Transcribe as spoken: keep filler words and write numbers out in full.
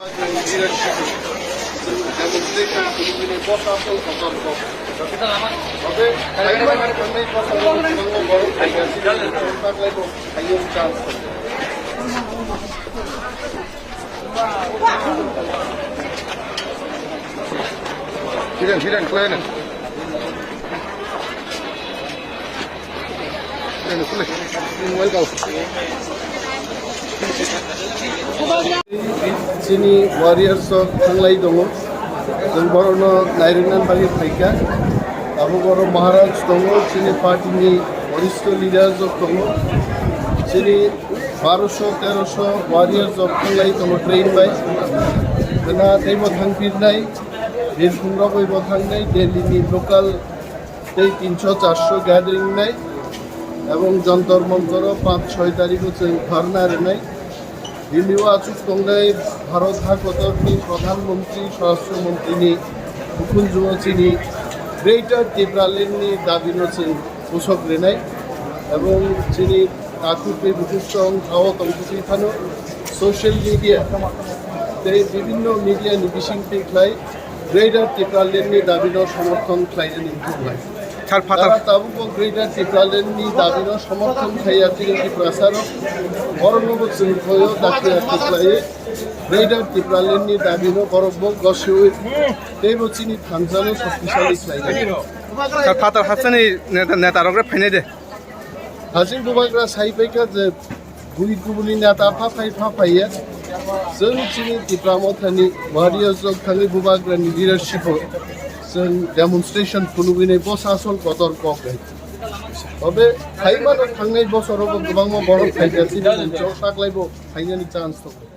Hiran, hiran, kuya na. Hiran, kuya. Welcome. Chini warriors rok thanglai tongo. Chwng borokno nairwkna bagwi phaikha. Abo borok Maharaj tongo, chini party ni waristo leaders rok tongo. Chini barosho, terosho warriors rok thanglai tongo train bai. Gana teibo thangphirnai, birkhungrok bai bo thangnai, Delhi ni local tei tinsho charsho gathering nai, ebong Jantar Mantar o panch choi tarikh o chwng dharna rwnai. Delhi o achuk tongnai Bharat hakotor ni Pradhan Mantri, Swarashtra Mantri ni ukhunju o chini Greater Tipraland ni dabi no chwng pusok rwnai, ebong chini takhuk tei bukhuk song hao tongthokwi phano social media tei bibinno media ni bisingtwi khlai Greater Tipraland ni dabi no somorthon khlainani wngkha. Sir, Father. Tara tabukbo Greater Tipraland ni dabi no somorthon khaiya chini Tiprasa rok, borok no bo chwng khoyo dakti dakti khlaiwi Greater Tipraland ni dabi no borok bo gosiwi teibo chini thansa no shoktisali khlainai. Sir, Father, hasteni neta, neta rok re phainai de. Hajing bubagra sai paikha je bui kubuni neta pha phai pha phaiya. Chwng chini Tipra Mothani warriors rok thangwi bubagrani leadership o chwng demonstration phunugwinai bosa asol kotor kok hai. Tobe phaimano thangnai bosorogo kwbangma borok phaikha chini mungso saklaibo phainani chance tongo.